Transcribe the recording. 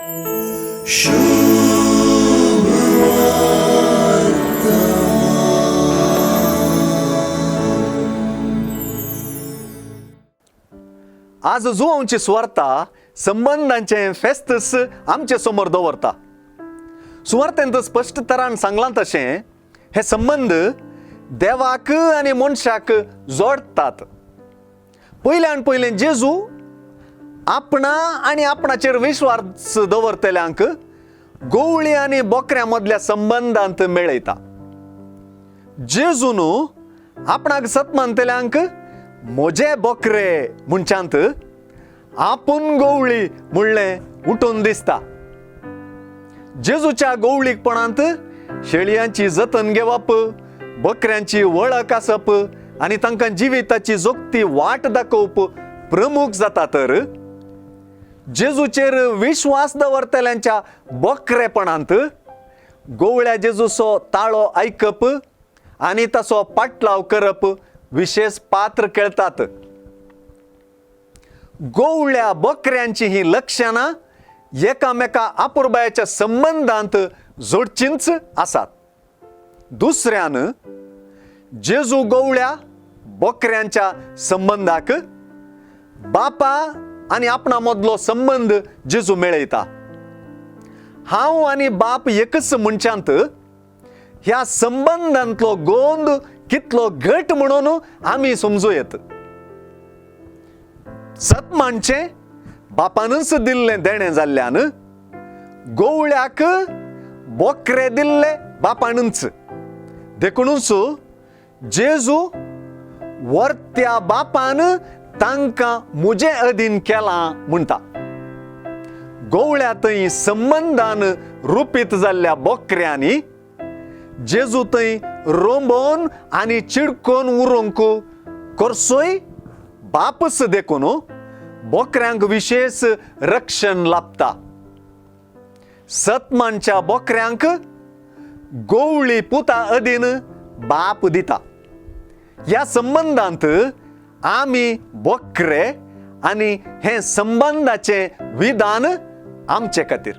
आज जुवांची सुवार्ता संबंदांचें फेस्तस आमचे समोर दवरता. सुवार्तेंत स्पश्ट तरान सांगलां तशें हे संबंद देवाक आनी मनशाक जोडटात. पयल्यान पयलें जेजू आपणा आनी आपणाचेर विश्वास दवरतल्यांक गोवळी आनी बोकऱ्यां मदल्या संबंदांत मेळयता. जेजून आपणाक सत मानतल्यांक म्हजे बोकरे म्हणच्यांत आपूण गोवळी म्हणलें उठून दिसता. जेजूच्या गोवळीकपणांत शेळयांची जतन घेवप, बकऱ्यांची वळख आसप आनी तांकां जिविताची जोगती वाट दाखोवप प्रमुख जाता. तर जेजूचेर विश्वास दवरतल्यांच्या बकरेपणांत गोवळ्या जेजूचो ताळो आयकप आनी ताचो पाटलाव करप विशेश पात्र खेळतात. गोवळ्या बकऱ्यांची ही लक्षणां एकामेका आपुरबायाच्या संबंदांत जोडचींच आसात. दुसऱ्यान जेजू गोवळ्या बकऱ्यांच्या संबंदाक बापा आनी आपणा मदलो संबंद जेजू मेळयता. हांव आनी बाप एकच म्हणच्यांत ह्या संबंदांतलो गोंद कितलो घट म्हणून आमी समजू येत. सत मानचें बापानूच दिल्लें देणें जाल्ल्यान गोवळ्याक बोकरे दिल्ले बापानूच, देखुनूच जेजू वर्त्या बापान तांकां म्हजे अधीन केलां म्हणटा. गोवळ्या थंय संबंदान रुपीत जाल्ल्या बोकऱ्यांनी जेजू थंय रोंबोवन आनी चिडकोन उरोंक करसोय बापच, देखून बोकऱ्यांक विशेश रक्षण लाभता. सतमानच्या बोकऱ्यांक गोवळी पुता अधीन बाप दिता. ह्या संबंदांत आमी बोकरे आनी हें संबंदाचें विधान आमचे खातीर.